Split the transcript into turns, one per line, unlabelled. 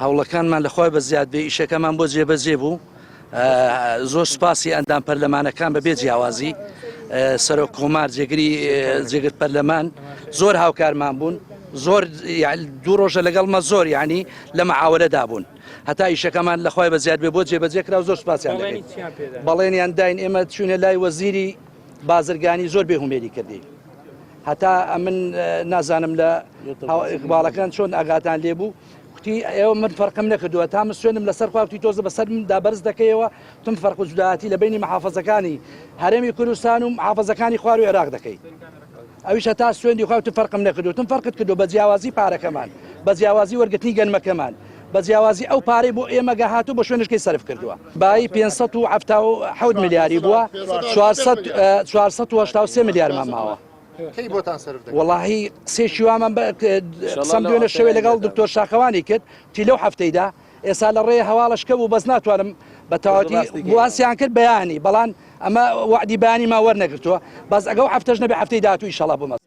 هەوڵەکانمان لە خوای بەزیاد بێ ئیشەکەمان بۆ جێبەجێ بوو زۆر سوپاسی ئەندام پەرلەمانەکان بە بێ جیاوازی سەرۆک کۆمار جێگری جێگر پەرلەمان زۆر هاوکارمان بوون زۆر دوو ڕۆژە لەگەڵمە زۆر یعنی لە مەعاوەلەدا بوون هەتا ئیشەکەمان لە خوای بەزیاد بێ بۆ جێبەجێ کرا و زۆر سوپاسیان دەکەین بەڵێنیان داین ئێمە چوونە لای وەزیری بازرگانی زۆر بێ هومێدی کردین هەتا ئەمن نازانم لە ئیقباڵەکان چۆن ئاگاتان لێ بوو کوتی ئێوە من فەرقم نەکردووە تا من سوێنم لەسەر خوا کوتی تۆزە بەسەر مندا بەرز دەکەیەوە تم فەرق و جودایەتی لە بینی محافظەکانی هەرێمی کوردستان و محافظەکانی خوار و عێراق دەکەی ئەویش هەتا سوێندی خوا تو فەرقم نەکردو تم فەرقت کردو بە جیاوازی پارەکەمان بە جیاوازی وەرگرتنی گەنمەکەمان بە جیاوازی ئەو پارەی بۆ ئێمە گەهاتوو بۆ شوێنشکەی سەرف کردووە بایی 577 ملیاری بووە 483 ملیارمان ماوە.
کەی بۆتان سەرف دەکەن؟
وەڵاهی قسەیەکی وامان بە قسەم دوێنێ شەوێ لەگەڵ دکتۆر شاخەوانی کرد تی لەو هەفتەیدا ئێستا لە ڕێ هەواڵش کە بوو بەس ناتوانم بە تەواوەتی واسیان کرد بەیانی بەڵام ئەمە وعدی بەیانیمان وەرنەگرتووە بەس ئەگەو هەفتەش نەبێ هەفتەی داهاتوو ئیشەڵا بۆ مەس.